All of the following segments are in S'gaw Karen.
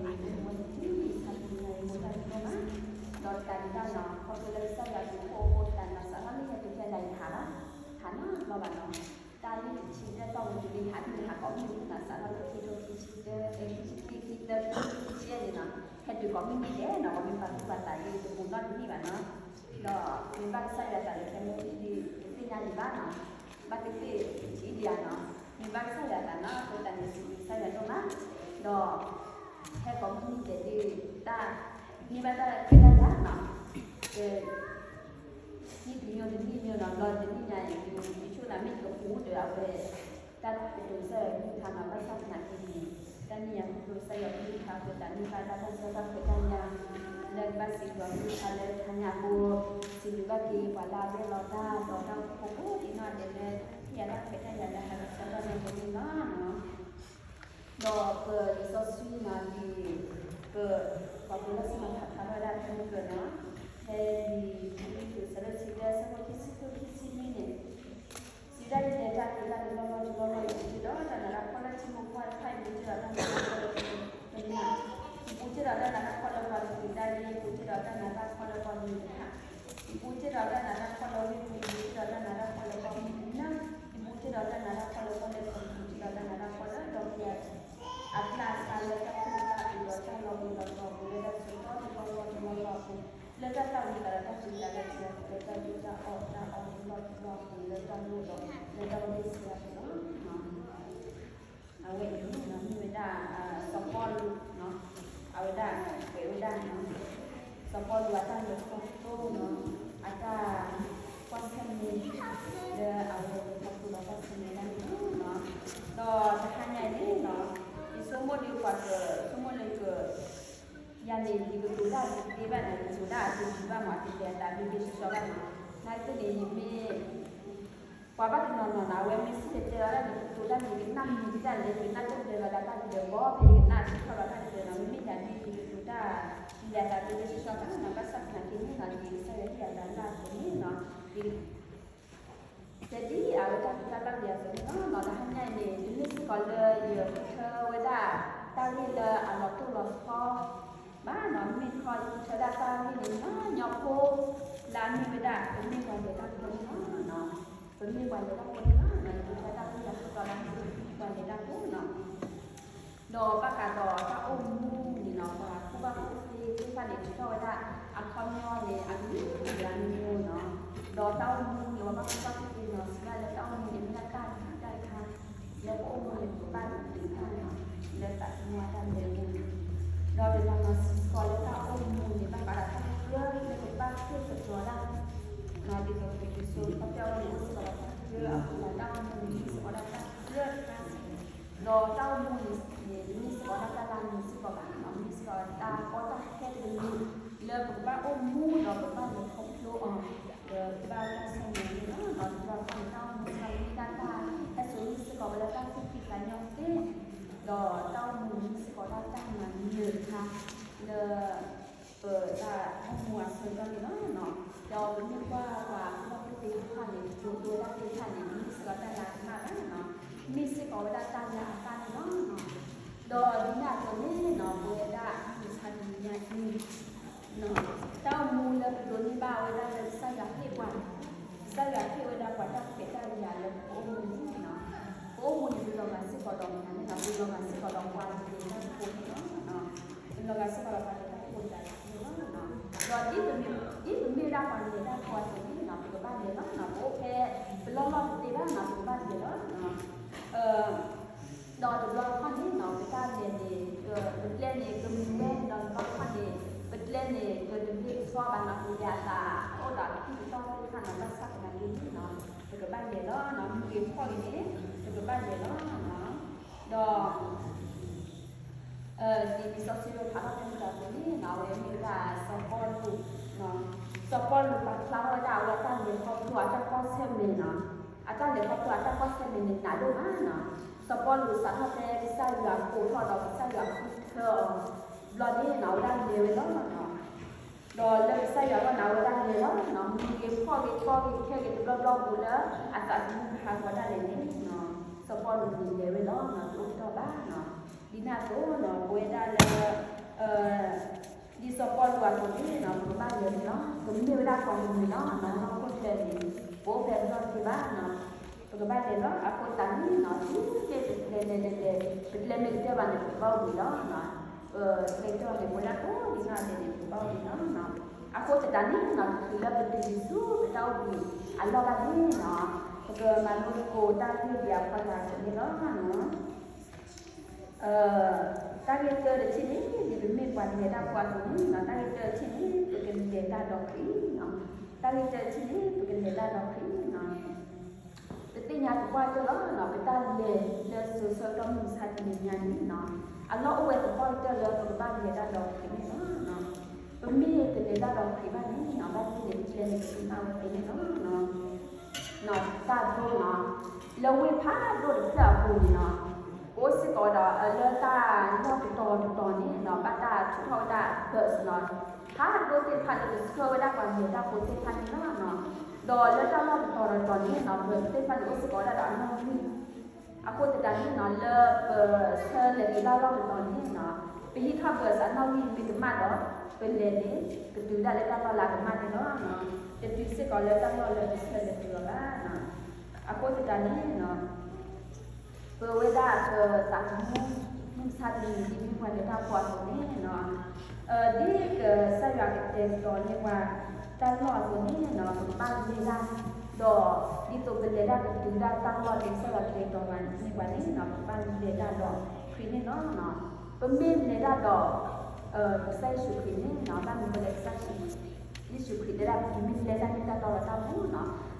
န့ၣ် ယအိၣ်မူဝဲတနံၣ်ဆံတနံၣ်ညါ ယမိၢ်တၢ်တလိၣ်မး, ဒီးတၢ်ဒုးတၢ်နီၤ ခီဖျိလၢကစၢ်ယွၤအဘျုးအဖှိၣ်အဃိ တၢ်နီၤစးထီၣ်လၢယဟဲတုၤဖဲဒၣ်ယဟးဘၣ်, ဟးနီတဘျီဘၣ်နီၤ, တၢ်လၢတဆံဒၢတီၢ်ပူၤတုၤလၢယဟး မ့ၢ်ယဟးကိးမုၢ်နံၤနီၤ စးထီၣ်လၢခံထိခံဆံတၢ ခံဆံခံ ခံသၢ ခံဆံယဲၢ်န့ၣ်နီၤ, ဟဲတုၤကိးမုၢ်နံၤဒဲးနီၤ ပှၤမ့ၢ်ပာ်သူၣ်ပာ်သးလၢယတပူၤနီတနံၣ်ဘၣ်နီၤ, ဒီးမ့ၢ်ဘၣ်ကစၢ်ယွၤအသးလၢခဲမုၢ်ဒ် တသ့ၣ်ညါဒံးဘၣ်နီၤ, ဘၣ်သ့ၣ်သ့ၣ်ထံၣ်ဒံးဧါနီၤ, မ့ၢ်ဘၣ်ကစၢ်ယွၤအသးနီၤ အဃိသတးန့ၣ် စံးဘျုးကစၢ်ယွၤဒိၣ်မး, ဒီး ဟဲကိးမုၢ်နံၤဒဲးဒ်တၢ် န့ၢ်ဘၣ်တၢ်ခွဲးတၢ်ယာ်နီၤ, က နံၣ်တနံၣ်တနံၣ်နီၤ ဘျီတနံၣ်ညါအံၤ ယဆိကမိၣ်မ့ၢ်ယကဃုာ်ဒီးအဝဲ တၢ်ကတိၤကစၢ်ယွၤကလုၢ်ကထါနီၤ, ဘၣ်ဆၣ်သနာ်က့န့ၣ် တၢ်နံၣ်ညါဃုာ်ကစၢ်ယွၤကလုၢ်ကထါအဃိသတး န့ၢ်ဘၣ်တၢ်ဘၣ်စၢၤတၢ်ခွဲးတၢ်ယာ် လၢကဘၣ်စံးဘျုးကလုၢ်ကထါလၢတဟါညါအဃိ, စံးဘျုးဘၣ်က့ၤပှၤလၢအရဲၣ်လီၤတၢ်ဒီးတၢ်အိၣ်ဖှိၣ်ဖိဒ်နီၢ်ဒဲးလၢ ဟ့ၣ်ယၤတၢ်ခွဲးတၢ်ယာ်လၢဟါလီၤစၢၤတၢ်န့ၣ်အဃိန့ၣ်လီၤ. ဒီးပလံာ်စီဆှံနီၤ ဒ်ပ ပှၤပလီၢ်ဆ့ၣ်နီၤဖးဖျါထီၣ်ဝဲဒၣ်ဖဲန့ၣ်ကနီၤ, ဖဲလံာ်ကရံၣ်သူး အဆၢဒိၣ်ဆံတၢ အဆၢဖိခံဆံခံ ခံဆံနွံန့ၣ်, စံးဒၣ်ယလဲၤတၢ်သ့တၢ်လၢလီၢ်လီၢ်တလီၢ်လီၢ် ယပူၤတ့ၢ်ဒီးတၢ်နးတၢ်ဖှီၣ်လၢထံမိၢ်ပှၢ်တဖၣ် ယပူၤတ့ၢ်ဒီးတၢ်နးတၢ်ဖှီၣ်လၢပှၤတနံၤ, ယပူၤတ့ၢ်ဒီးတၢ်နးတၢ်ဖှီၣ်လၢပှၤတနံၤတၢ်လံ, ယပူၤတ့ၢ်ဒီးတၢ်နးတၢ်ဖှီၣ်လၢပှၤတနံၤတဖၣ် ယပူၤတ့ၢ်ဒီးတၢ်နးတၢ်ဖှီၣ်လၢဝ့ၢ်ပူၤ, ယပူၤတ့ၢ်ဒီးတၢ်နးတၢ်ဖှီၣ်လၢကီၢ်မုၢ်နၢ်, ယပူၤတ့ၢ်ဒီးတၢ်နးတၢ်ဖှီၣ်လၢကီၢ်လၢကီၢ်, ယပူၤတ့ၢ်ဒီးတၢ်နးတၢ်ဖှီၣ်လၢဒီပုၢ်ဝဲၢ် အကျါအကျါလၢတၢ်သူၣ်တၢ်သးပူၤဒီးတၢ်လီၤဘှံးလီၤတီၤပူၤ လၢတၢ်ဆၢကတီၢ်တလီၢ်လီၢ်တလီၢ်လီၢ်အပူၤ, လၢတၢ်သၣ်ဝံၤသးဒီးတၢ်စူၤသးဒီး လၢတၢ်ဒူတၢ်အီၣ်တၢ်အီတလီၢ်တလီၢ်အပူၤ လၢတၢ်လိၣ်ဒီး လၢတၢ်အိၣ်သးပူၤလီၤ. အဝဲအံၤန့ၣ် မ့ၢ်ဝဲဒၣ် စီၤပီလူး အဝဲဒၣ်ကွဲးဝဲဒၣ် စီၤပီလူးအတၢ်လဲၤခီဖျိနီၤ အတၢ်ကွၢ်ဆၢၣ်မဲာ် လၢအဝဲလဲၤခီဖျိဒီးကွၢ်ဆၢၣ်မဲာ်ဒၣ်န့ၣ်လီၤ. ဒီးတဟါညါအံၤန့ၣ်နီၤ ယဆိကမိၣ်ဒီးပှၤက ဆိကမိၣ်လၢက ယၤန့ၣ် ယကတိၤတၢ်တသ့ဘၣ်န့ၣ် ယကတိၤတၢ်အတယံၤဘၣ်မး တလဲၤအသးဘျ့ဘျ့ဆှီဆှီဘၣ်နီၤ. နာ်က့န့ၣ် ယမ့ၢ် ပှၤဘၣ်တနီၤနီၤနီၤ အဝဲမ့ၢ်စံၣ်တဲၤတဲလီၤဒၣ်န့ၣ် ကတိၤတၢ်န့ၣ် ယကနၣ်မုာ်ကဒါလၢ ယကနၣ်တၢ်ဘျဲးဘၣ်ဒီးတၢ်တဘျဲးဘီ ဖဲယကနၣ်စံးထီၣ်ဒီးတၢ်တဘျဲးနီၤ မ့မ့ၢ်ယၤဒ်ယကတိၤတၢ် လဲၤအသးဘျ့ဘျ့ဆှီဆှီဘၣ်နီၤ ဘၣ်ဆၣ်သနာ်က့န့ၣ်နီၤ ယကစၢ်ယွၤဟ့ၣ်ယၤတၢ်လၢအသိးန့ၣ်နီၤ ယ တဲဒ်အဝဲတၢ်ဖံးတၢ်မၤယၤအသိးန့ၣ်လီၤ. တဟါညါအံၤန့ၣ် တမ့ၢ်စ့ၢ်ကီးလၢယဃုထၢဝဲဒၣ် တၢ်ဂ့ၢ်လၢအလီၤတိၢ်လီၤဆီဘၣ်နီၤ မ့မ့ၢ်တခီယဃုထၢဒၣ်တၢ်ဂ့ၢ်န့ၣ် ညီညီဖိ လၢအမ့ၢ်ဝဲဒၣ် ပမ့ၢ်ပှၤလဲၤတၢ်ဖိန့ၣ်လီၤ. ပမ့ၢ်ပှၤလဲၤတၢ်ဖိန့ၣ်လီၤ. ယဃုထၢတၢ်ဂ့ၢ်လၢအဃုထၢလၢ ပမ့ၢ်ပှၤလဲၤတၢ်ဖိနီၤ ဒီးဘၣ်ဃးဒီးတၢ်အိၣ်မူန့ၣ်နီၤ ပှၤကူၣ်ဘၣ်ကူၣ်သ့သ့ၣ်တဖၣ်န့ၣ် ထုးထီၣ်ဝဲဒၣ်အခီပညီန့ၣ် အကလုာ်ကလုာ်အမံၤမံၤနီၤ, ဒီးတၢ်အိၣ်မူန့ၣ် ပှၤဘၣ်ကူၣ်ဘၣ်ကူၣ်သ့နီၤ စံးဘၣ်လၢတၢ်အိၣ်မူန့ၣ် မ့ၢ်ဒၣ်တၢ်ဂ့ၢ်တၢ်ခါ လၢပအိၣ်မူန့ၣ် ပကဘၣ်ဒုးတၢ်နီၤ လၢသးသမူအတၢ်လဲၤအပူၤ, ဒီးတနီၤနီၤစံးစ့ၢ်ကီးလၢတၢ်အိၣ်မူန့ၣ် ဘၣ်ဃးဒီးတၢ်ကြၢးလၢပကဘၣ်ဃ့ၢ်သတြီၤဒၣ် ဒ်သိးပကစၢ်စီၤပီလူးအိၣ်စ့ၢ်ကီးဒီးတၢ်ကြၢးအပူၤ တၢ်အိၣ်မူန့ၣ်မ့ၢ်စ့ၢ်ကီးဒၣ်တၢ်ကြၢးတခါ ဒီးတၢ်အိၣ်မူန့ၣ် မ့ၢ်စ့ၢ်ကီးဒၣ်တၢ်လၢအမံၤစ့ၢ်ကီးဘၣ်နီၤ မ့ၢ်စ့ၢ်ကီးတၢ်ကီတၢ်ခဲတမံၤ လၢပကဘၣ်အိၣ်မူဒီးပကဘၣ်လဲၤခီဖျိအီၤ ဒီးပဘၣ်တၢ်ဆၢၣ်မဲာ်န့ၣ်လီၤ. ဒီးတဘျီတခီၣ်န့ၣ် တၢ်အိၣ်မူစ့ၢ်ကီးမ့ၢ်ဒၣ်တၢ်ဟဲစိာ်န့ၢ်စ့ၢ်ကီးဝဲလၢတၢ်သူၣ်ဖှံသးညီသ့ ဒီးတၢ်အိၣ်မူန့ၣ်မ့ၢ်စ့ၢ်ကီးဒၣ်တၢ်မၤနၢၤတခါ လၢ ပတၢ်အိၣ်မူအဆၢကတီၢ်န့ၣ်လီၤ. ဒီးပမ့ၢ်ကွၢ်ပှၤကူၣ်ဘၣ်ကူၣ်သ့သ့ၣ်တဖၣ်န့ၣ် ပကတိၤဒၣ်သ့ၣ်တဖၣ်န့ၣ် မ့ၢ်စ့ၢ်ကီးတၢ်လၢအကမၣ်ဘၣ်နီၤ, မ့ၢ်စ့ၢ်ကီးဝဲဒၣ်တၢ်လၢအကမၣ်န့ၣ်လီၤ. ဒီးဒ်န့ၣ်အသိးန့ၣ်နီၤ ပဝဲဒၣ်မုၢ်ဆါတနံၤညါအံၤ တၢ်အိၣ်မူလၢပဒိးန့ၢ်ဘၣ်ဝဲဒၣ်လၢကစၢ်ယွၤဟ့ၣ်ပှၤ, ကစၢ်ယွၤဟ့ၣ်ဝဲဒၣ်ပှၤတၢ်ခွဲးတၢ်ယာ်လၢပအိၣ်မူန့ၣ်နီၤ, ပအိၣ်မူန့ၣ် ပလီၤဂာ်စ့ၢ်ကီးဒီးမနုၤန့ၣ်နီၤ, ပလီၤဂာ်စ့ၢ်ကီးဒီးပှၤတကလုာ်တၢ်ဖိန့ၣ်လီၤ. ပလီၤဂာ်စ့ၢ်ကီးဒီးပှၤတကလုာ်တၢ်ဖိန့ၣ်လီၤ. ဒီးဒ်ပမ့ၢ်ဒၣ်ပှၤလဲၤတၢ်ဖိအသိးန့ၣ်နီၤ ပကဘၣ်လဲၤလီၤနီၤ, ပအိၣ်ဖဲပလီၢ်လီၢ်တသ့ဘၣ်နီၤ ပကဘၣ်လဲၤလီၤ. ဒီးတဘျီတခီၣ်န့ၣ်နီၤ ပတၢ်လဲၤန့ၣ် ပပျဲန့ၣ် ကမုာ်ဝဲ, ဒီးတဘျီတခီၣ်န့ၣ် ပပျဲန့ၣ် ကတမ့ၢ်ကဆှီဘၣ်နီၤ, ပလဲၤအသးအိၣ်ဒီးအကံၢ်အတီသ့ၣ်တဖၣ်နီၤ, ဘၣ်ဆၣ်သနာ်က့န့ၣ်နီၤ ပကဘၣ်လဲၤလီၤနီၤ, မုၢ်ဂ့ၤဖီၣ်ဂ့ၤန့ၣ် ပကဘၣ်လဲၤလီၤနီၤ. ဒီး ဒ်လံာ်စီဆှံဖးထီၣ်ဖဲန့ၣ်အသိးန့ၣ်နီၤ အဝဲမ့ၢ်ဝဲဒၣ်စီၤပီလူး, စီၤပီလူးပာ်ဖျါထီၣ်ဝဲဒၣ်အဝဲဒၣ်တၢ်လဲၤခီဖျိအတၢ်ကွၢ်ဆၢၣ်မဲာ်နီၤ, အတၢ်လဲၤခီဖျိအတၢ်ကွၢ်ဆၢၣ်မဲာ်န့ၣ် နးဒိၣ်မးနီၤ. စီၤပီလူးစးထီၣ်ဖဲကစၢ်ယွၤကိးထီၣ်ဒီးကစၢ်ယွၤဃုထၢအီၤ ဘျီန့ၣ်နီၤ အဝဲဒၣ်လဲၤဝဲလီၤနီၤ. ဒီးလၢကစၢ်ယွၤအဂီၢ်န့ၣ် အဝဲဒၣ်လဲၤလီၤနီၤ, မုၢ်ဂ့ၤဖီၣ်ဂ့ၤ ကီဂ့ၤခဲဂ့ၤ တဘျီဘျီဘူးလၢအသးသမူတဟးဂီၤဒၣ်လဲာ်န့ၣ်နီၤ, စီၤပီလူးန့ၣ်လဲၤဝဲလီၤနီၤ, တအိၣ်တီၢ်ဘၣ်နီၤ. ဒ်န့ၣ်အသိးနီၤ ဝဲဒၣ်လၢ ဒ်စီၤပီလူးအသိးန့ၣ် ပကဘၣ်လဲၤန့ၣ်လီၤ. ပမ့ၢ်ဝဲဒၣ်ပှၤတမံၤလီၤ လၢဟီၣ်ခိၣ်ချၢန့ၣ် ပအိၣ်ဖဲအလီၢ်တသ့ဘၣ်. ပကဘၣ်လဲၤလီၤ. အဃိသတးန့ၣ် သုမ့ၢ်ပကျဲလဲၤလဲၤလဲၤ ပကျဲမ့ၢ်ကတၢၢ်ဘၣ်န့ၣ် ပကဘၣ်အိၣ်ဘှံးလီၤ. ပကျဲကတၢၢ်န့ၣ် ပဝဲဒၣ်ကိးဂၤဒဲးန့ၣ် ပကဘၣ်အိၣ်ဘှံးလီၤ. အဃိသတးန့ၣ် တချုးလၢပတုၤဆူပတၢ်အိၣ်ဘှံးအလီၢ်ဘၣ်န့ၣ် ပကမၤလိသကိးတၢ်ဂ့ၢ်ဒ်အံၤအဖီလာ်န့ၣ်လီၤ. တၢ်ဂ့ၢ်တၢတထံၣ်န့ၣ် ဒ်ပမ့ၢ်ပှၤလဲၤတၢ်ဖိအသိးန့ၣ် တၢ်ဂ့ၢ်တၢတထံၣ်န့ၣ် ပကလဲၤတၢ်ဒီးခရံာ်. တၢ်ဂ့ၢ်တၢတထံၣ်န့ၣ် ပကလဲၤတၢ်ဒီးခရံာ်. ပသ့ၣ်ညါသပှၢ်တၢၢ်လီၤ ပတၢ်လဲၤလၢစိၤဆၢကတီၢ်မုၢ်မဆါတနံၤညါန့ၣ် အလီၢ်အိၣ်ဝဲသပှၢ်တၢၢ်လၢပကဘၣ်လဲၤတၢ်ဒီးခရံာ်န့ၣ်လီၤ. ပမ့ၢ်တလဲၤတၢ်ဒီးခရံာ်ဘၣ်န့ၣ် ဘၣ်သ့ၣ်န့ၣ် ပကျဲန့ၣ် ပကမၣ်ဝဲသ့န့ၣ်လီၤ. တၢ်ဒိလၢဝ့ၢ်ဖးဒိၣ်တဖျၢၣ်အပူၤန့ၣ်လီၤ ကအိၣ်စ့ၢ်ကီးဝဲဒီးလၢတၢ်လီၢ်တတီၤတတီၤန့ၣ်လီၤ ဘၣ်တၢ်ထုးထီၣ်ဝဲဒၣ် bus လီၤ ဖးဒိၣ်သ့ၣ်တဖၣ်လၢကဆှၢဝဲဒၣ်ပှၤလဲၤတၢ်ဖိသ့ၣ်တဖၣ်န့ၣ်လီၤ. ဒီးလၢတၢ်လီၢ်တတီၤတတီၤန့ၣ်လီၤ bus သ့ၣ်တဖၣ်န့ၣ်အိၣ်စ့ၢ်ကီးဝဲဒၣ်ဒီးအနီၣ်ဂံၢ် အဃိသတးန့ၣ်လီၤ လၢပဆၢလဲၤတုၤလၢလီၢ်တတီၤန့ၣ်လီၤ ပဟံးထီၣ် bus အနီၣ်ဂံၢ်မ့ၢ်ကမၣ်ဒီး ပလဲၤန့ၣ် ကတုၤဒၣ်လၢတၢ်လီၢ်လၢအကမၣ်န့ၣ်လီၤ. တတုၤစ့ၢ်ကီးလၢတၢ်လီၢ်လၢပဆၢလဲၤတုၤအီၤဘၣ်. အဃိသတးန့ၣ် ပဝဲဒၣ်ပသးသမူ မုၢ်မဆါတနံၤဒ်မ့ၢ်ပှၤလဲၤတၢ်ဖိအသိးန့ၣ်လီၤ ဒ်ကစၢ်ယွၤကတဲာ်ကတီၤန့ၢ်ပှၤတၢ်လီၢ်အသိးန့ၣ်လီၤ ပကဘၣ်လဲၤတၢ် ဒီးဒ်သိးပလဲၤတၢ်ကတုၤဒၣ်တၢ်လီၢ်လၢကစၢ်ယွၤကတဲာ်ကတီၤပှၤန့ၢ်ပှၤန့ၣ်လီၤ ပကဘၣ်လဲၤတၢ်ဒီးခရံာ်န့ၣ်လီၤ. ပမ့ၢ်လဲၤတၢ်ဒီး ကစၢ်ယ့ၣ်ၡူးခရံာ်န့ၣ်လီၤ ဘၣ်မနုၤဃိလဲၣ် ကစၢ်ယ့ၣ်ၡူး ယ့ၣ်ၡူးခရံာ်တဲဒၣ် ပမ့ၢ်လဲၤတၢ်န့ၣ် တၢ်တီလီၤတၢ်ပူၤလီၤ.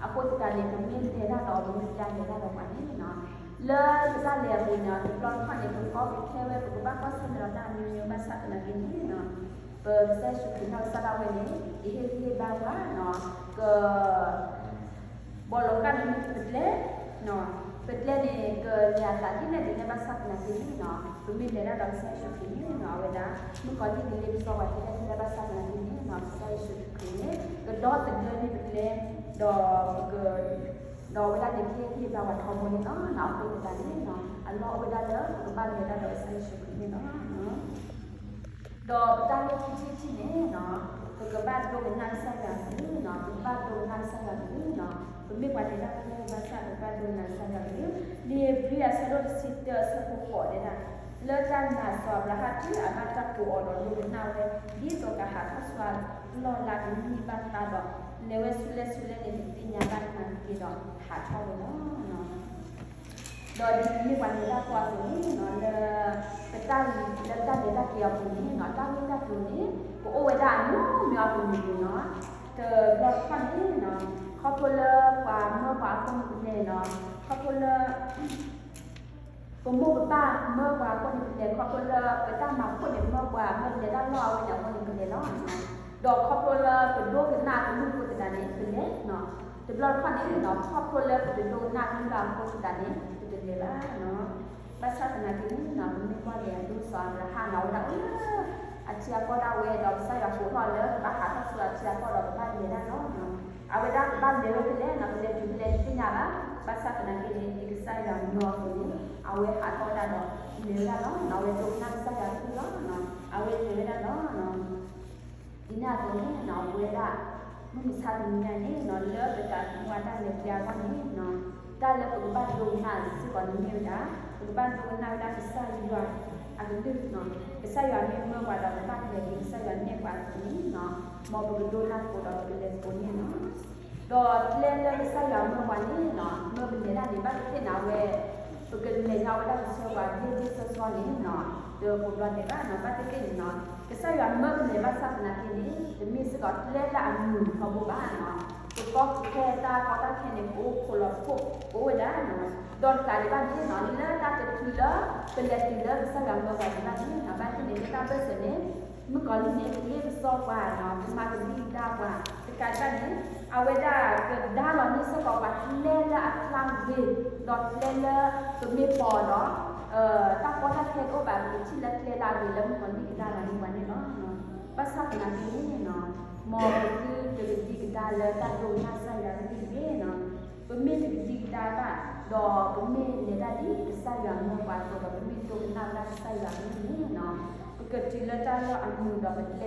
အဃိသတးန့ၣ် ပမ့ၢ်လဲၤတၢ်ဒီး ပမ့ၢ်ပျၢ်လဲၤတၢ်ဒီးပှၤန့ၣ်လီၤ လၢပတၢ်လဲၤအပူၤန့ၣ် တဘျီတခီၣ်န့ၣ် ပကီကခဲဝဲ ပကဘၣ်ကွၢ်ဆၢၣ်မဲာ်ဒီးတၢ်အမျိုးမျိုး ဘၣ်ဆၣ်သနာ်က့န့ၣ် ပကစၢ်ယ့ၣ်ၡူးခရံာ်နီၢ်ကစၢ်ဒၣ်ဝဲန့ၣ် ကဟ့ၣ်ဂံၢ်ဟ့ၣ်ဘါပှၤ က ဘီလီၤကၢ်န့ၣ်မ့ၢ်ပကျဲ, ပကျဲန့ၣ် ကလဲၤအသးဒ်လဲၣ်ဒ်လဲၣ်ဘၣ်ဆၣ်သနာ်က့န့ၣ်လီၤ. ပမ့ၢ်လဲၤတၢ်ဒီးကစၢ်ယ့ၣ်ၡူးခရံာ်န့ၣ်လီၤ အဝဲဒၣ် မုၣ်ကီၤလံၢ်ကလ့ပစီပှၤထဲလဲၣ်ထဲလဲၣ်ဘၣ်ဆၣ်သနာ်က့န့ၣ်လီၤ ကစၢ်ယ့ၣ်ၡူးခရံာ်န့ၣ် ကဒီသဒၢန့ၢ်ပကျဲ, ဒီးပက ဒီးအဝဲဒၣ်န့ၣ် ကဟ့ၣ်ဂံၢ်ဟ့ၣ်ဘါပှၤထီဘိန့ၣ်လီၤ. အဃိသတးန့ၣ် အလီၢ်အိၣ်ဝဲဒၣ်လၢ ပကဘၣ်လဲၤတၢ်ဒီးကစၢ်ယ့ၣ်ၡူးခရံာ်န့ၣ်လီၤ. ဒီးပတၢ်ဂ့ၢ်ခံထံၣ်တထံၣ်န့ၣ်လီၤ, ပကဘၣ်ဒိကနၣ်ကစၢ်ယွၤကလုၢ်လီၤ, ပကဘၣ်ဒိကနၣ်ကစၢ်ယွၤကလုၢ်လီၤ. ပမ့ၢ်ပှၤလဲၤတၢ်ဖိဘၣ်ဆၣ် ပကဘၣ်ဒိကနၣ်ကစၢ်ယွၤကလုၢ်. လံာ်ဧ့ၤဘြံၤအဆၢဒိၣ်တဆံတၢအဆၢဖိဃိးတဲဒၣ်, လၢတၢ်နာ်စီၤအၤဘြၤဟၣ်တုၤအဘၣ်တၢ်ကိးအီၤဒီးဒိကနၣ်ဝဲ, ဒ်သိးကဟးထီၣ်ဆူအလီၢ်လၢအကန့ၢ်ဘၣ်သါဒီး, လဲၤဝဲဆူလဲၣ်ဆူလဲၣ်န့ၣ် တသ့ၣ်ညါဘၣ်သနာ်က့ဒီး ဟးထီၣ်ဝဲလီၤ. ဒီးဒ်ပမ့ၢ်ပှၤလဲၤတၢ်ဖိအသိးန့ၣ်လီၤ, လၢ ပတၢ် လၢပတၢ်လဲၤတၢ်က့ၤအပူၤန့ၣ်လီၤ, တၢ်ဂ့ၢ်တၢ်ကျိၤန့ၣ် ကအိၣ်ဝဲဒၣ်အမျိုးမျိုးအပူၤန့ၣ်လီၤ. တဘျီတခီၣ်န့ၣ်လီၤ, ခီဖျိလၢပှၤမၢပှၤအဃိန့ၣ်ပလဲၤလီၤ, ခီဖျိလၢ ပမိၢ်ပပၢ်မၢပှၤအဃိန့ၣ်ပလဲၤ, ခီဖျိလၢပတၢ်မၤခိၣ်န့ၣ်မၢပှၤ မၢပလဲၤတၢ်လီၢ်အဝဲန့ၣ်အဃိန့ၣ်ပလဲၤလီၤ. ဒီးခီဖျိလၢပဒိကနၣ်အကလုၢ်အဃိသတးန့ၣ် ပလဲၤလီၤ. တဘျီတခီၣ်န့ၣ်လီၤ, ခီဖျိလၢပတဒိကနၣ်အကလုၢ်ဘၣ်အဃိသတးန့ၣ် ပတလဲၤဘၣ်လီၤ. ဘၣ်ဆၣ်သနာ်က့န့ၣ်လီၤ, ပမ့ၢ်ကွၢ်က့ၤအဒိၣ်စီၤအၤဘြၤဟၣ်န့ၣ် အဝဲဒၣ်အိၣ်လၢအထံအကီၢ်ဒၣ်ဝဲဒီး ကစၢ်ယွၤကိးထီၣ်လၢကဘၣ်ဟးထီၣ်ဆူအထံအကီၢ်ဒီးကဘၣ်လဲၤတၢ်လီၤ. အဝဲဒၣ်ကဘၣ်လဲၤဝဲဖဲလဲၣ်န့ၣ် ပလဲၤတုၤဖဲလဲၣ်တသ့ၣ်ညါဘၣ်. ဘၣ်ဆၣ်သနာ်က့န့ၣ် ဒ်ကစၢ်ယွၤမၢအသိးန့ၣ် အဝဲဟးထီၣ်ဝဲဒၣ်ဒီး လဲၤဝဲဒၣ်လီၤ. အဝဲဒိကနၣ်ကစၢ်ယွၤကလုၢ်လီၤ. အဝဲလဲၤဝဲဒၣ်လီၤ. ဒ်န့ၣ်အသိးန့ၣ် အဝဲဒၣ် မုၢ်မဆါတနံၤညါန့ၣ် လၢပသးသမူအတၢ်လဲၤကျဲအဂီၢ်န့ၣ် တၢ်လၢပကဘၣ်ဒိကနၣ်စ့ၢ်ကီးန့ၣ်မ့ၢ်ဝဲဒၣ် ပကဘၣ်ဒိကနၣ်ဝဲဒၣ်ကစၢ်ယွၤအကလုၢ်, ကစၢ်ယွၤမ့ၢ်မၢပှၤဒီးပဘၣ်လဲၤဒ်ကစၢ်ယွၤနဲၣ်ပှၤအသိးန့ၣ်, မ်ပကဒိကနၣ်သကိးဒီးပကလဲၤသကိးန့ၣ်လီၤ. ဒီးကျဲလၢကစၢ်ယွၤမၢပှၤန့ၣ် မၢပလဲၤဒၣ်န့ၣ် ဘၣ်သ့ၣ်သ့ၣ်န့ၣ် အဝဲ ပကလဲၤညါဝဲဒၣ်ကဆှၢပှၤဘျ့ဘျ့ဆှီဆှီန့ၣ် တကိးဘျီဒဲးဘၣ်န့ၣ်, ဘၣ်သ့ၣ်သ့ၣ်န့ၣ် ကစၢ်ယွၤမၢပလဲၤဘၣ်ဆၣ်သနာ်က့န့ၣ် တမ့ၢ်စ့ၢ်ကီးကျဲလၢအမုာ်ထီဘိဘၣ်န့ၣ်, ပကီကခဲတၢ်ကီတၢ်ခဲန့ၣ် ပအိၣ်ခိးလီၤခိၣ် ပအိၣ်ဝဲဒၣ်န့ၣ်, ဒီးတကးဒံးဘၣ်န့ၣ် လၢတၢ်တချုးလၢပလဲၤတုၤလၢကစၢ်ယွၤမၢပှၤဒံးဘၣ်န့ၣ် ဘၣ်သ့ၣ်သ့ၣ်န့ၣ် လၢတၢ်ဘၢၣ်စၢၤန့ၣ် မုၣ်ကီၤလံၢ်န့ၣ် ကလ့ပစီပှၤန့ၣ်, ကမၤကဒံကဒါပှၤ, တကးဒံးဘၣ်န့ၣ် အဝဲဒၣ်ကဒါလီၤန့ၢ်စ့ၢ်ကီးပှၤကျဲလၢအကျါဂ့ၤ, ဒီးကျဲလၢပမ့ၢ်ပိာ်ဒီး တၢ်ကီတၢ်ခဲတအိၣ်ဘၣ် ပကထံၣ်လၢကျဲလၢအဂ့ၤလၢမုၣ်ကီၤလံၢ်ကဒါလီၤန့ၢ်ပှၤန့ၣ်လီၤ. ဘၣ်ဆၣ်သနာ်က့န့ၣ် မ်ပသုတကဒံကဒါလၢတၢ်ဒိကနၣ်ကစၢ်ယွၤကလုၢ်တဂ့ၤန့ၣ်, ပမ့ၢ်တကဒံကဒါဘၣ် ဒီးပမ့ၢ်လဲၤတၢ်ဒ်ကစၢ်ယွၤမၢပှၤအသိးဒီး ပမ့ၢ်ဒိကနၣ်ဝဲဒၣ်ကစၢ်ယွၤကလုၢ်န့ၣ် ကတုၤလၢတၢ်လီၢ်အမုာ်ဒီးပကျဲကတၢၢ်န့ၣ် မ့ၢ်စ့ၢ်ကီး တၢ်လီၢ်လၢအမုာ်လၢကစၢ်ယွၤကတဲာ်ကတီၤဝဲလၢ ပကလဲၤတုၤန့ၣ်လီၤ. ဒီးတၢ် သၢမံၤတမံၤန့ၣ်နီၤ ပကမၤလိသကိးလၢမ့ၢ်ဒ် ပမ့ၢ်ပှၤလဲၤတၢ်ဖိအသိးန့ၣ်နီၤ လၢပတၢ်လဲၤပူၤန့ၣ်နီၤ ပကအိၣ်ဃူအိၣ်ဖိးဒီး ကစၢ်ယွၤနီၤ လံာ်ထါစံးထီၣ်ပတြၢၤ တကယၤသၢဆံသၢ အဆၢဖိတၢန့ၣ် ဒီပုၢ်ဝဲၢ်ဝဲဆိးဝဲလၢအသးတဖၣ်အံၤ ဂ့ၤဆံးဒိၣ်လဲၣ်ဒီး မ့ၢ်ဆံးဒိၣ်လဲၣ် ဆံးဒိၣ်လဲၣ်န့ၣ် ကွၢ်ကွၢ်တက့ၢ်နီၤ ဒီးဒ်ပမ့ၢ်ပှၤလဲၤတၢ်ဖိလၢဟီၣ်ခိၣ်ချၢအသိးန့ၣ်နီၤ ပလဲၤတၢ်တဂၤန့ၣ် တသ့စ့ၢ်ကီးဘၣ်နီၤ ပဘၣ်လဲၤစ့ၢ်ကီးတၢ်ဒီးပှၤအါဒံအါဂၤန့ၣ်လီၤ. ဘၣ်မနုၤဃိလဲၣ်နီၤ ပှၤအိၣ်ဝဲဒၣ်အါဒံအါဂၤလၢအဝဲဒၣ် ကဘၣ်လဲၤတၢ်ဒ်သိးသိးပှၤလီၤနီၤ ကဘၣ်ကွၢ်ဆၢၣ်မဲာ်တၢ်ဒ်သိးသိးပှၤလီၤနီၤ ကဘၣ်လဲၤဒိဖျိတၢ်ကီတၢ်ခဲဒ်သိးသိးပှၤနီၤ ဒီးတနီၤနီၤန့ၣ် အတၢ်ပညိၣ်န့ၣ် ကအိၣ်ဒ်သိးသိးပှၤလီၤနီၤ အဃိသတးန့ၣ် ပလဲၤတဂၤတသ့ဘၣ်နီၤ ကဘၣ်အိၣ်ဃူအိၣ်ဖိးဒီး ပှၤလၢပခိၣ်ပဃၢၤ ဒ်ပမ့ၢ်ပှၤလဲၤတၢ်ဖိအသိးန့ၣ်နီၤ ပကဘၣ်အိၣ်ဃူအိၣ်ဖိးဒီးပှၤလၢပခိၣ်ပဃၢၤဒီးပကဘၣ်လဲၤတၢ်လၢတၢ်ဃူတၢ်ဖိးန့ၣ်လီၤ. ဒီးဒ်န့ၣ်အသိးနီၤ လၢပသးသမူအတၢ်လဲၤအပူၤန့ၣ်နီၤ တၢ်အရ့ဒိၣ်စ့ၢ်ကီးဝဲဒၣ် လၢပကဘၣ်အိၣ်ဃူအိၣ်ဖိးဒီးပလီၤသးဒီးကစၢ်ယွၤန့ၣ်လီၤ. အခီပညီန့ၣ်နီၤ ပကဘၣ်တီဒီးကစၢ်ယွၤ ဒီးလၢပတၢ်လဲၤကျဲအပူၤန့ၣ်လီၤ. ပကဘၣ်မ့ၢ်ပှၤသ့ၣ်တဖၣ်လၢ ဒီးပှၤတနီၤနီၤန့ၣ်နီၤ အဝဲဒၣ် ပနၢ်ဟူဘၣ်လၢပှၤတနီၤန့ၣ် ဟးကတိၤ ကွၢ်ဖဲဒီးကတိၤဝဲဒၣ်လဲၤကတိၤဝဲမ့ၢ်န့ၣ်နီၤ ကတိၤကြီတၢ်ကတိၤတၢ်ကွၢ်ဖဲအခးခိၣ်ထီၣ်ဖျဲးန့ၣ် ကတိၤဝဲ အိၣ်ဝဲဒၣ်ပှၤတနီၤကတိၤကြီတၢ်အိၣ်ဝဲဒၣ်အါမးန့ၣ်လီၤ. ပှၤတနီၤနီၤန့ၣ်စံးဝဲဒ်လဲၣ်နီၤ အၢ မ့မ့ၢ်ယၤဒၣ်ခဲအံၤ တဘၣ်လိာ်သးဒီးကစၢ်ယွၤလၢၤဘၣ်နီၤ ဒီးတနီၤနီၤန့ၣ် ကတိၤကြီတဲဒ်လဲၣ် အၢ ယၤဒၣ်ခဲအံၤန့ၣ် တအ့ၣ်လိာ်သးဒီးကစၢ်ယွၤနီၤ အၢ မ့ၢ်ဒ်လဲၣ်နီၤ ပှၤ ပှၤလၢအကတိၤကြီတၢ်ဒ်န့ၣ်အိၣ်မး ဘၣ်ဆၣ်သနာ်က့န့ၣ်နီၤ အဝဲ ဒ်ပမ့ၢ်ပှၤလဲၤတၢ်ဖိအသိးန့ၣ်နီၤ ပ တဘၣ်ကတိၤကြီစ့ၢ်ကီးတၢ်ဒ်န့ၣ်အသိးဘၣ်နီၤ ဘၣ်မနုၤဃိလဲၣ် တၢ်အိၣ်မူန့ၣ် ကစၢ်ယွၤမ့ၢ်တအိၣ်ဘၣ်န့ၣ်နီၤ ပတၢ်လဲၤကျဲန့ၣ် တမ့ၢ်တၢ်လၢအညီဘၣ်နီၤ ဒီး ဘၣ်မနုၤဃိလဲၣ်နီၤ မုၣ်ကီၤလံၢ်န့ၣ် အဝဲဒၣ်တမံၤခဲမံၤတက့ၤစ့ၢ်ကီးဘၣ်နီၤ အဝဲဒၣ်ဂုာ်ကျဲးစၢးစ့ၢ်ကီးတၢ် ဖဲပလဲၤတၢ်ဒီးကစၢ်ယွၤ အဆၢကတီၢ်နီၤ ဖဲပအိၣ်ဖှိၣ်ဒီးကစၢ်ယွၤအဆၢကတီၢ်န့ၣ်နီၤ မုၣ်ကီၤလံၢ်န့ၣ် အဝဲဒၣ်ဂုာ်ခွဲးခွါတၢ် အိၣ်ဝဲဒၣ်အါမးန့ၣ်လီၤ. အဃိသတးန့ၣ်နီၤ တၢ်ကတိၤတဘီစံးဝဲဒၣ်နီၤ နမ့ၢ်ပာ်တ့ၢ်ကစၢ်ယွၤဒီး ကစၢ်ယွၤအိၣ်တ့ၢ်နီၤ ကစၢ်ယွၤမ့ၢ်ပာ်တ့ၢ်ပှၤဒီး ပအိၣ်တသ့ဘၣ်နီၤ ပမၤတၢ်တသ့နီတမံၤဘၣ်နီၤ အဃိသတးန့ၣ် အလီၢ်အိၣ်စ့ၢ်ကီးဒၣ်လၢပလဲၤတၢ်ဆၢကတီၢ်န့ၣ်နီၤ ပကဘၣ်ဆိၣ်ဃူဆိၣ်ဖိးဖျါဒီးကစၢ်ယွၤ ပကဘၣ်နာ်န့ၢ်ကစၢ်ယွၤ ဒီးပကဘၣ်ပာ်ဒိၣ်ဝဲဒၣ်ကစၢ်ယွၤ လၢပတၢ်လဲၤကျဲအပူၤန့ၣ်လီၤ. ဒီးပမ့ၢ်အိၣ်ဒီး သးတၢ်ဃူတၢ်ဖိးဒီးကစၢ်ယွၤန့ၣ်နီၤ ပကျဲကတၢၢ်န့ၣ် ပမ့ၢ်စ့ၢ်ကီးကျဲကတၢၢ်လၢအပူၤန့ၣ်လီၤ. ဒီးပတၢ်ဂ့ၢ်လွံၢ်ထံၣ်တထံၣ်န့ၣ်နီၤ အိၣ်ဒီးတၢ်ယူးယီၣ်ပာ်ကဲ, အိၣ်ဒီးတၢ်ယူးယီၣ်ပာ်ကဲ, လံာ်ကတိၤဒိအဆၢဒိၣ်တဆံသၢ အဆၢဖိတဆံသၢန့ၣ်စံးဝဲဒၣ်, ပှၤလၢအတပာ်ကဲဘၣ်တၢ်အကလုၢ်န့ၣ် ကတုၤလၢတၢ်ဟးဂီၤလီၤ. မ့မ့ၢ်ပှၤလၢအပျံၤတၢ်မၤလိာ်န့ၣ် ကအိၣ်ဃူအိၣ်ဖိးလီၤ. ပှၤလၢအပာ်ကဲဘၣ်တၢ်ကလုၢ်န့ၣ် ကတုၤလၢတၢ်ဟးဂီၤဟးဂီၤ, မ့မ့ၢ် မ့မ့ၢ်ပှၤလၢအပျံၤတၢ်မၤလိာ်န့ၣ် ကအိၣ်ဃူအိၣ်ဖိးလီၤ. အဃိသတးန့ၣ်နီၤ ပဝဲဒၣ်ကိးဒံနီၢ်ဂၤဒဲးန့ၣ်နီၤ တဘျီတခီၣ်န့ၣ်ဒီး ပှၤမ့ၢ်တဲလံပှၤ ပှၤမ့ၢ်ဂဲၤပှၤနီၤ အဘၣ်ပှၤတမုာ်စ့ၢ်ကီးဘၣ်နီၤ, ဒီးပှၤမ့ၢ်ထံၣ်ထံၣ်စံးပှၤစ့ၢ်ကီးန့ၣ် တဘျီတခီၣ်န့ၣ် ပတူၢ်ဘၣ်အီၤစ့ၢ်ကီးန့ၣ် အတမုာ်ဘၣ်နီၤ အဘၣ်ပှၤတမုာ်ဘၣ်နီၤ, အဃိသတးန့ၣ်နီၤ ဒ်ပမ့ၢ်တၢ်အသိးန့ၣ် တဘျီတခီၣ်န့ၣ် ပအဲၣ်ဒိးပှၤပာ်ကဲပှၤဒ်ပမ့ၢ်တၢ်အသိး, ပမ့မ့ၢ်ဖံဖု ဒီးပအဲၣ်ဒိးပှၤပာ်ကဲပှၤဒ်ဖံဖုအသိး, ပမ့မ့ၢ်မိၢ်ပၢ် ပမ့မ့ၢ်သရၣ်သမါဒီး ပအဲၣ်ဒိးပှၤပာ်ကဲပှၤဒ်မ့ၢ်တၢ်အသိးန့ၣ်လီၤ. ဒီးပမ့ၢ်တၢ်အခိၣ်ဒီး ပအဲၣ်ဒိးပှၤပာ်ကဲပှၤဒ်တၢ်အခိၣ်အသိးန့ၣ်လီၤ. အဃိသတးန့ၣ်နီၤ ဒီးပကွၢ်က့ၤနီၤ ပှၤတဂၤလၢအသ့ပာ်ကဲတၢ်န့ၣ်နီၤ ဘၣ်တၢ်ပာ်ဒံးအမ့ၢ်ပှၤလၢအသူၣ်ဆးသးဆး, ဒီးပှၤလၢအသ့ပာ်ကဲတၢ်တဂၤန့ၣ်နီၤ ဒိးန့ၢ်ဘၣ်ဝဲတၢ်ခွဲးတၢ်ယာ်န့ၣ် အါန့ၢ်ဒံး ပှၤလၢအတသ့ပာ်ကဲတၢ်ဘၣ်တဂၤန့ၣ်လီၤ. အဃိသတးန့ၣ်နီၤ ပ လၢပရ့တံၤရ့သကိးမ့ၢ်နီၤ လၢပအိၣ်မူကလဲၤဃုာ်ဖံးသကိးမၤသကိးတၢ်န့ၣ်နီၤ ပှၤတဂၤလၢပသ့ပာ်ကဲအီၤန့ၣ်နီၤ ပတအဲၣ်ဒိးမၤဟးဂီၤစ့ၢ်ကီး အသူးသ့ၣ်အလၤကပီၤလၢတၢ်လီၢ်ပူၤဘၣ်နီၤ ဒီးဒ်န့ၣ်အသိးနီၤ လၢပဝဲ လၢပသးသမူအတၢ်လဲၤကျဲအပူၤစ့ၢ်ကီးနီၤ ခီဖျိလၢပလဲၤတၢ်ဒီးကစၢ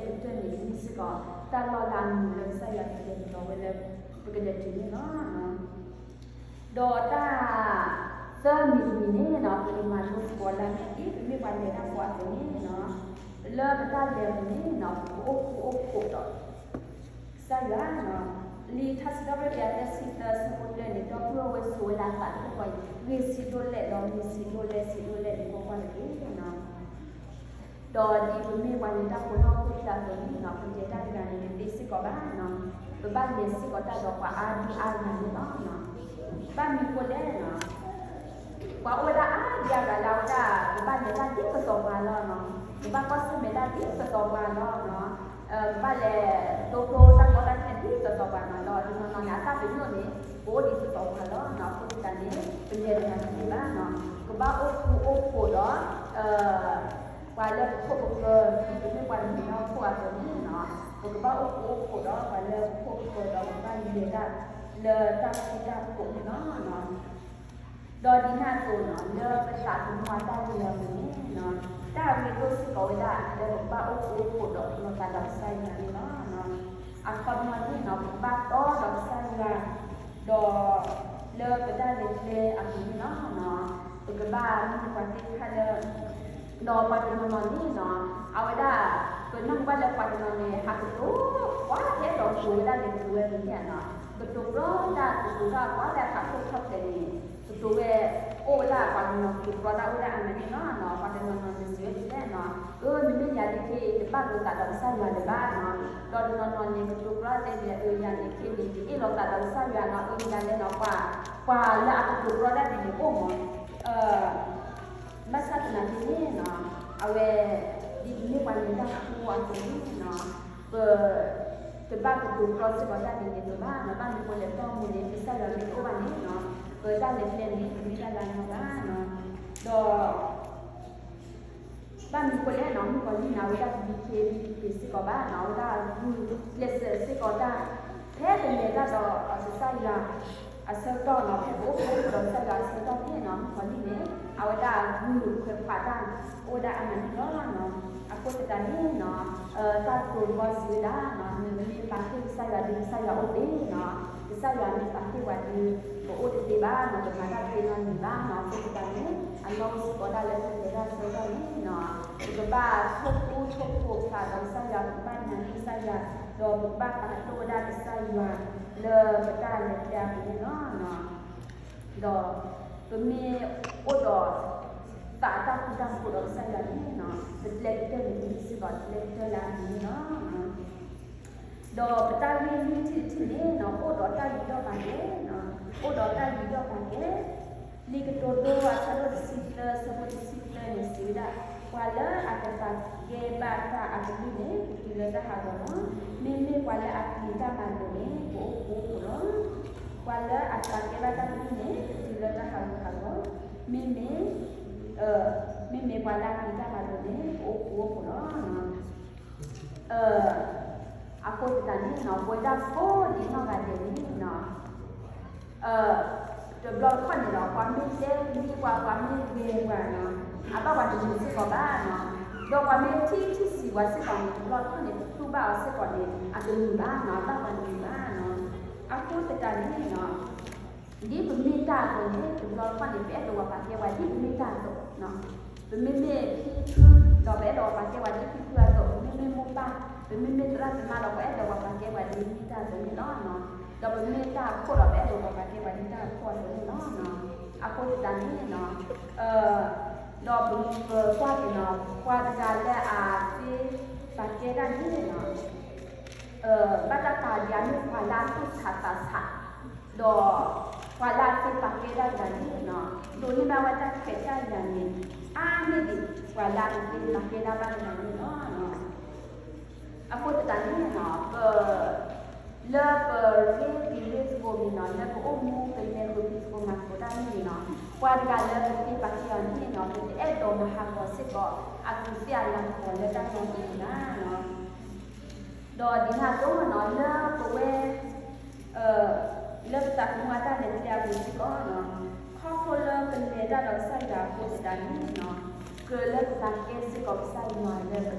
်ယွၤအဃိသတးန့ၣ်နီၤ ကြၢးလၢပသးကဲစ့ၢ်ကီးကစၢ်ယွၤလၢပ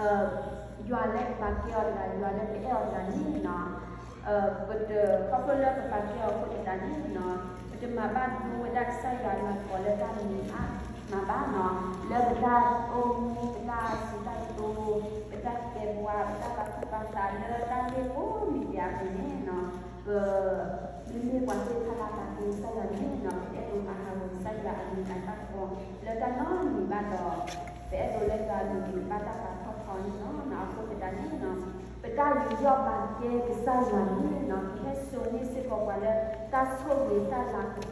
ယွၤလၢပပာ်ကဲအီၤတဂၤ ယွၤလၢပအဲၣ်အီၤတဂၤန့ၣ်နီၤ, ပတခီဖျိလၢပပာ်ကဲအီၤအဃိသတးန့ၣ်နီၤ, ပတမၤဘၣ်ဒိဝဲဒၣ်ကစၢ်ယွၤအလၤကပီၤလၢတၢ်မၤဘၣ်နီၤ, လၢပတၢ်အိၣ်မူ ပတၢ်စံးတၢ်ကတိၤ ပတၢ်တဲပှၤ ပတၢ်ပာ်သူၣ်ပာ်သးလၢတၢ်ဂ့ၢ်ကိးမံၤဒဲးအပူၤန့ၣ်နီၤ, ပ မ့မ့ၢ်ပှၤသ့ၣ်တဖၣ်လၢအပာ်ကဲကစၢ်ယွၤန့ၣ်နီၤ, ပအဲၣ်ဒိးမၤဟးဂီၤကစၢ်ယွၤအမံၤအတၢ်ကပီၤ လၢတၢ်နီတမံၤဘၣ်ဒီး ပအဲၣ်ဒိးလၢယွၤအမံၤဘၣ်တၢ်ပာ်ထီၣ်ထီန့ၣ်လီၤ. အဃိသတးန့ၣ်နီၤ, ပတၢ်ယူးယီၣ်ပာ်ကဲကစၢ်ယွၤန့ၣ်နီၤ, ကဟဲစိာ်န့ၢ်စ့ၢ်ကီးပှၤလၢတၢ်ဆိၣ်ဂ့ၤတၢ်လၤကပီ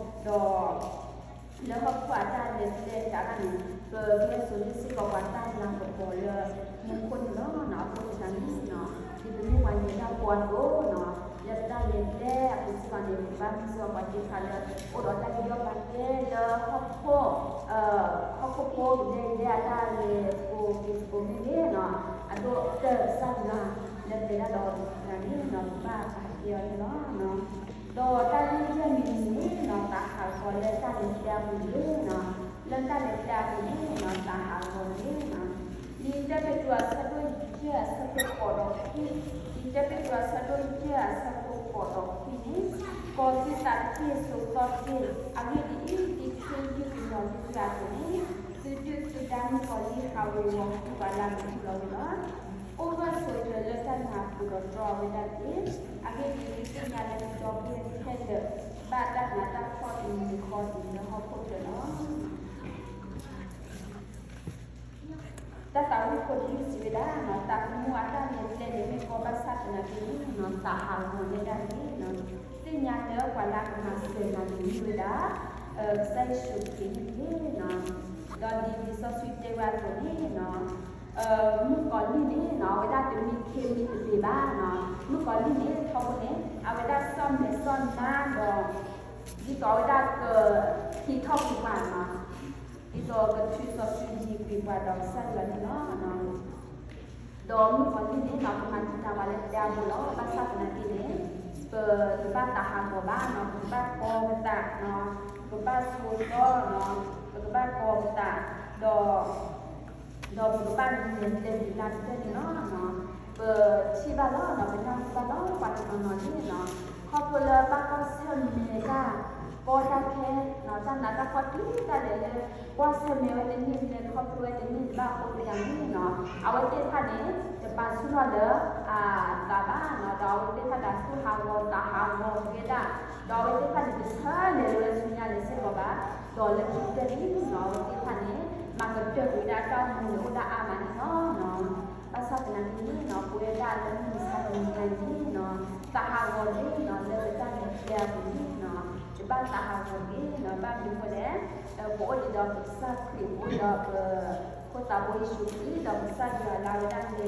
ၤ, ဒီး လၢဟီၣ်ခိၣ်အတၢ်လဲၤကျဲတဖၣ်န့ၣ် ပကဟဲစိာ်န့ၢ်စ့ၢ်ကီးပှၤတၢ်လၤကပီၤလၢမူခိၣ်န့ၣ်လီၤ. အဃိသတးန့ၣ်နီၤ, ဒ်ပမ့ၢ်ပှၤလဲၤတၢ်ဖိအသိးနီၤ, လၢပတၢ်လဲၤကျဲအပူၤစ့ၢ်ကီးန့ၣ် ပကဘၣ်မ့ၢ်စ့ၢ်ကီးပှၤသ့ၣ်တဖၣ်လၢ အိၣ်ဒီးတၢ်ယူးယီၣ်ပာ်ကဲလၢဟီၣ်ခိၣ် ဟီၣ်ခိၣ်ဖိကဒဲကဒဲအတၢ်လဲၤကိးက့ၤကိးမ့ၢ်ဂ့ၤနီၤ, အဒိၣ်ကတၢၢ်ကစၢ်ယွၤလၢပှဲၤဒၣ်ဒီးပှၤတဂၤန့ၣ်နီၤ, ပဘၣ်ပာ်ကဲအီၤန့ၣ်လီၤ. ဒီးတၢ်ဂ့ၢ်ယဲၢ်မံၤန့ၣ်နီၤ, သးဟးဂီၤလၢတၢ်လဲၤကျဲအပူၤန့ၣ်နီၤ, လၢတၢ်လဲၤကျဲအပူၤန့ၣ်နီၤ, သးဟးဂီၤန့ၣ်နီၤ, လံာ်တၢပ့းတရူးအဆၢဒိၣ်ယဲၢ်အဆၢဖိဃိးဒီးခွံ, လံာ်တၢပ့းတရူးအဆၢဒိၣ်ယဲၢ်အဆၢဖိဃိးဒီးခွံန့ၣ်, ကီၤသုသးတက့ၢ်စိာ်သီတက့ၢ်, အဂ့ၢ်ဒ်အံၤ, ဒ်ခ့ယုၢ်ကယီၤလံအသိးန့ၣ်, သုဒုၣ်သုဒါမုၣ်ကီၤလံၢ်ဟးဝ့ၤဝီၤသုပှၤလၢမူခိၣ်လီၤဝဲလီၤ. အိၣ်ဂၢၢ်ဆိးကျၢၤလၢတၢ်နၢ်ပူၤဒီးတြီအဝဲဒၣ်တက့ၢ်. အဂ့ၢ်ဒ်အံၤ, သုသ့ၣ်ညါလၢပဒီပုၢ်ဝဲၢ်ခဲလၢာ် ဘၣ်တၢ်နးတၢ်ဖှီၣ်တမံၤဃီတုၤလၢဟီၣ်ခိၣ်ချၢလီၤ. တၢ်သးဝံၣ်ဖိတယုၢ်စံးဝဲဒၣ်နီၤ, သးသမူအတၢ်လဲၤကျဲန့ၣ်မ့ၢ်ကီဘၣ်ဆၣ်သနာ်က့န့ၣ်နီၤ, သးဟးဂီၤဝဲဒၣ်န့ၣ်နီၤ, သ့ၣ်ညါလၢပှၤလၢကမၤစၢၤနၤန့ၣ်မ့ၢ်ဝဲဒၣ် ကစၢ်ယ့ၣ်ၡူးခရံာ်န့ၣ်တက့ၢ်နီၤ. ဒီးဒ်လံာ်စီဆှံတဲဝဲအသိးန့ၣ်နီၤ, မုၣ်ကီၤလံၢ်န့ၣ်နီၤ, အဝဲဒၣ်တမံခ့မံတဘ့ၣ်ဘၣ်နီၤ, မုၣ်ကီၤလံၢ်န့ၣ် ထီဘိန့ၣ် အဝဲဒၣ်စီၣ်မဲာ်စီၣ်နါဒီး ဒ်သိးအဝဲဒၣ်ကဟံးထီၣ်ကွံာ်ပှၤနီၤ, ဒ်သိးကထုးစီဆှံယံၤကွံာ်ပှၤဒီးကစၢ်ယွၤန့ၣ်လီၤ. ဒီးမုၣ်ကီၤလံၢ်န့ၣ်နီၤ, ကမၤတံာ်တာ်ပှၤလၢကျဲအပူၤလီၤ. ဘၣ်ဆၣ်သနာ်က့န့ၣ် ပတဘၣ်သးဟးဂီၤဘၣ်နီၤ, ပကဘၣ်ကီပသးနီၤ, ပကဘၣ်ဆိးသီနီၤ, ပကဘၣ်ကီပသး, ဒီး ဒီးပကဘၣ်လဲၤလဲၤယူၤလၢ်တက့ၢ်န့ၣ်လီၤ. ပထံၣ်ဘၣ်လီၤနီၤ, ပနၢ်ဟူဘၣ်လီၤ ပှၤတနီၤနီၤန့ၣ်နီၤ, ခီဖျိလၢဘၣ်ကွၢ်ဆၢၣ်မဲာ်တၢ်ကီတၢ်ခဲနီၤ, တၢ်နးတၢ်ဖှီၣ်တုၤတၢ်လဲၤလၢ ကွၢ်ဆၢၣ်မဲာ်ဝဲတန့ၢ် လဲၤခီဖျိဝဲတန့ၢ်ဘၣ်အဃိသတးန့ၣ်နီၤ, အဝဲသ့ၣ်တဖၣ်န့ၣ် တပာ်ဆူၣ်ထီၣ်လၢအသးဘၣ်နီၤ, ဒီးအဝဲသ့ၣ်တဖၣ်တၢ်သူၣ်ဟးဂီၤသးဟးဂီၤက့ၤဝဲဒၣ်, ဒီးအဝဲသ့ၣ်တဖၣ်န့ၣ် တဆၢလဲၤလၢ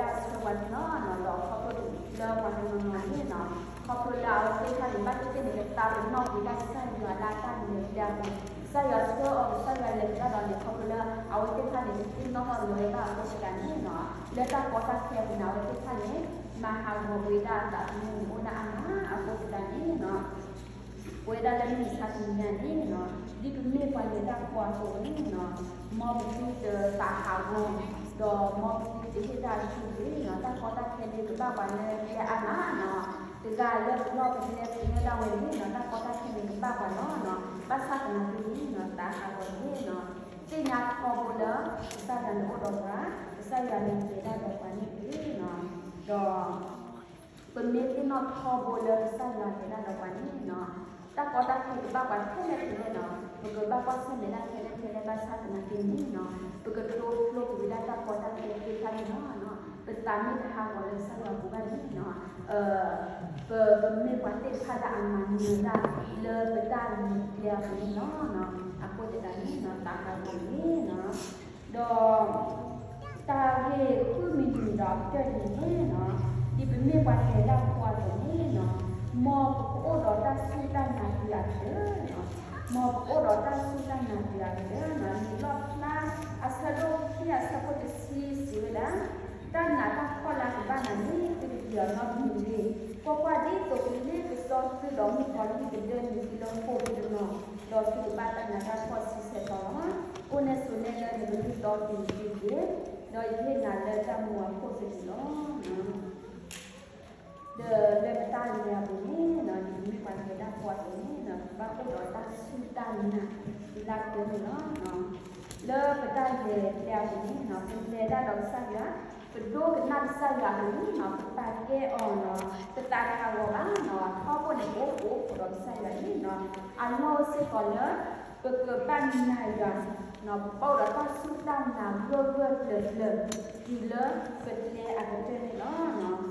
ဝဲဆူညါလၢၤစ့ၢ်ကီးဘၣ်, ဒီးလၢခံကတၢၢ်န့ၣ်နီၤ, အဝဲသ့ၣ်တဖၣ်န့ၣ် မၤကတၢၢ်ကွံာ်ဝဲဒၣ်တၢ်အိၣ်မူန့ၣ်အိၣ်ဒၣ်အါမးန့ၣ်လီၤ. ဘၣ်ဆၣ်သနာ်က့န့ၣ်နီၤ, ပဝဲဒၣ်လၢမုၢ်မဆါတနံၤညါအံၤန့ၣ်နီၤ, သးဟးဂီၤတဂ့ၤနီၤ, လၢပတၢ်လဲၤကျဲအပူၤန့ၣ်နီၤ, တဘၣ်သးဟးဂီၤတဂ့ၤနီၤ, ဘၣ်မနုၤအဃိလဲၣ်, ပအိၣ်ဒံးဒီးပကစၢ်ခရံာ် ပအိၣ်ဒီးပဖိသးဘိယ့ၣ်ၡူးခရံာ် ဒီးကစၢ်ယွၤလၢအဝဲဒၣ်လဲၤတၢ်ဒီးပှၤ, ဒီးအဝဲဒၣ်ဆှၢပှၤန့ၣ်လီၤ. ဒီးခီဖျိလၢပှၤတနီၤနီၤန့ၣ်နီၤ, ခီဖျိလၢအဝဲသ့ၣ်တဖၣ်န့ၣ် ဘၣ်သ့ၣ်သ့ၣ်န့ၣ် ကသးပ့ၤနီၣ်ကွံာ်တၢ်ကစၢ်ယွၤလၢအတၢ်လဲၤကျဲအပူၤ, ကစၢ်ယွၤဆှၢအီၤ ကစၢ်ယွၤလဲၤကဒါဒီးန့ၣ် ခီဖျိလၢအဝဲသ့ၣ်တဖၣ်န့ၣ် ကသ့ၣ်နီၣ်ထီၣ်လီၤဝဲဘၣ်အဃိသတးန့ၣ်နီၤ, လၢတၢ်ကီတၢ်ခဲအပူၤန့ၣ် အဝဲသ့ၣ်တဖၣ်န့ၣ် မၤဟးဂီၤကွံာ်ဝဲဒၣ်အသးသမူန့ၣ်အိၣ်ဒၣ်အါမးအဃိသတးန့ၣ်နီၤ ပဝဲဒၣ်လၢမုၢ်မဆါတနံၤညါန့ၣ်နီၤ, ဒ်ပမ့ၢ်ပှၤလဲၤတၢ်ဖိအသိးန့ၣ်နီၤ, မ်ပသုတသးဟးဂီၤ, ဒီးမ်ပသုတဟ့ၣ်တၢ်အဆူၣ်တဂ့ၤနီၤ, တၢ်ကီတၢ်ခဲန့ၣ်ကဘၣ်ပှၤလၢကျဲအါမးနီၤ, တဂၤလၢပလီၢ်ပကျဲပဟဲဒၣ်ဝဲန့ၣ်နီၤ, တၢ်ကီတၢ်ခဲန့ၣ်ကဘၣ်ပှၤလီၤနီၤ, ဘၣ်ဆၣ်သနာ်က့န့ၣ်နီၤ, သးဟးဂီၤတဂ့ၤနီၤ, သ့ၣ်ညါထီဘိလၢ ကစၢ်ယွၤန့ၣ်အိၣ်ဒီးပှၤ, ကစၢ်ယွၤန့ၣ်လဲၤတၢ်ဒီးပှၤန့ၣ်တက့ၢ်နီၤ, ဒီး ပမ့ၢ်သ့ၣ်နီၣ်ထီဘိလၢကစၢ်ယွၤလဲၤတၢ်ဒီးပှၤန့ၣ်နီၤ, တၢ်ကီတၢ်ခဲကဘၣ်ပှၤထဲလဲၣ်ထဲလဲၣ်နီၤ, ပကဘၣ်ကွၢ်ဆၢၣ်မဲာ်ဒၣ်ထဲလဲၣ်ထဲလဲၣ်ဘၣ်ဆၣ်သနာ်က့န့ၣ်နီၤ, ပကတိဖျိကွံာ်ဝဲဒၣ်တၢ်ကီတၢ်ခဲသ့ၣ်တဖၣ်န့ၣ်လီၤ. ပသးမ့ၢ်တဟးဂီၤလၢကစၢ်ယွၤအပူၤဘၣ်န့ၣ်နီၤ, ပကမ့ၢ်ပှၤသ့ၣ်တဖၣ်လၢအမၤနၢၤတၢ်လၢပတၢ်လဲၤကျဲအပူၤန့ၣ်လီၤ. အဃိသတးန့ၣ်နီၤ, သးဟးဂီၤန့ၣ်နီၤ, ဒီး တၢ်ဂ့ၢ်ဃုမံၤတမံၤဒီးအကတၢၢ်န့ၣ်နီၤ, ဒ်ပမ့ၢ်ပှၤလဲၤတၢ်ဖိအသိးန့ၣ်နီၤ, မ်ပကအိၣ်ဒီးတၢ်စူၢ်တၢ်နာ်တုၤအကတၢၢ်နီၤ, မ်ပကအိၣ်ဒီးတၢ်စူၢ်တၢ်နာ်တုၤအကတၢၢ်နီၤ, လံာ်လီၣ်ဖျါ အဆၢဒိၣ်ခံ အဆၢဖိတဆံစံးဝဲဒၣ်, တၢ်နးတၢ်ဖှီၣ်လၢကဘၣ်နၤန့ၣ် သုတပျံၤအီၤနီတမံၤတဂ့ၤ, ကွၢ်ကွၢ်, ဒ်သိးကလ့ပစီသုဒီးမုၣ်ကီၤလံၢ်ကဒၢနုာ်သုလၢဃိာ်ပူၤတနီၤ, ဒီးသုကဘၣ်တၢ်နးတၢ်ဖှီၣ်ဆံဆဲးသီလီၤ. အိၣ်နဲၣ်ဆိးနဲၣ်လၢနကလုၢ်တီတုၤ ဒီးယဟ့ၣ်နၤလၢတၢ်မူအခိၣ်သလုးလီၤ. ဒီးလၢပတၢ်လဲၤအပူၤန့ၣ် ဒ်ပမ့ၢ်ပှၤဂဲၤဒၣ်ဖိအသိးန့ၣ် ပဘၣ်အိၣ်ဒီးတၢ်စူၢ်တၢ်နာ်လၢအကတၢၢ်န့ၣ်လီၤ. လၢပတၢ်လဲၤကျဲအပူၤန့ၣ် ပလဲၤတၢ်ဒီးကစၢ်ယွၤ, ပဒိကနၣ်ကစၢ်ယွၤအကလုၢ်, ပပာ်ကဲအီၤ, ပသးတဟးဂီၤဘၣ်, ထီဘိန့ၣ် ပအိၣ်ဖှိၣ်ဒီးကစၢ်ယွၤန့ၣ် အလီၢ်အိၣ်စ့ၢ်ကီးလၢ ပကဘၣ်နာ်ယွၤ, ပအိၣ်ဒီးတၢ်စူၢ်တၢ်နာ်ဂၢၢ်ဂၢၢ်ကျၢၤကျၢၤ တုၤလၢပကျဲအကတၢၢ်န့ၣ်လီၤ.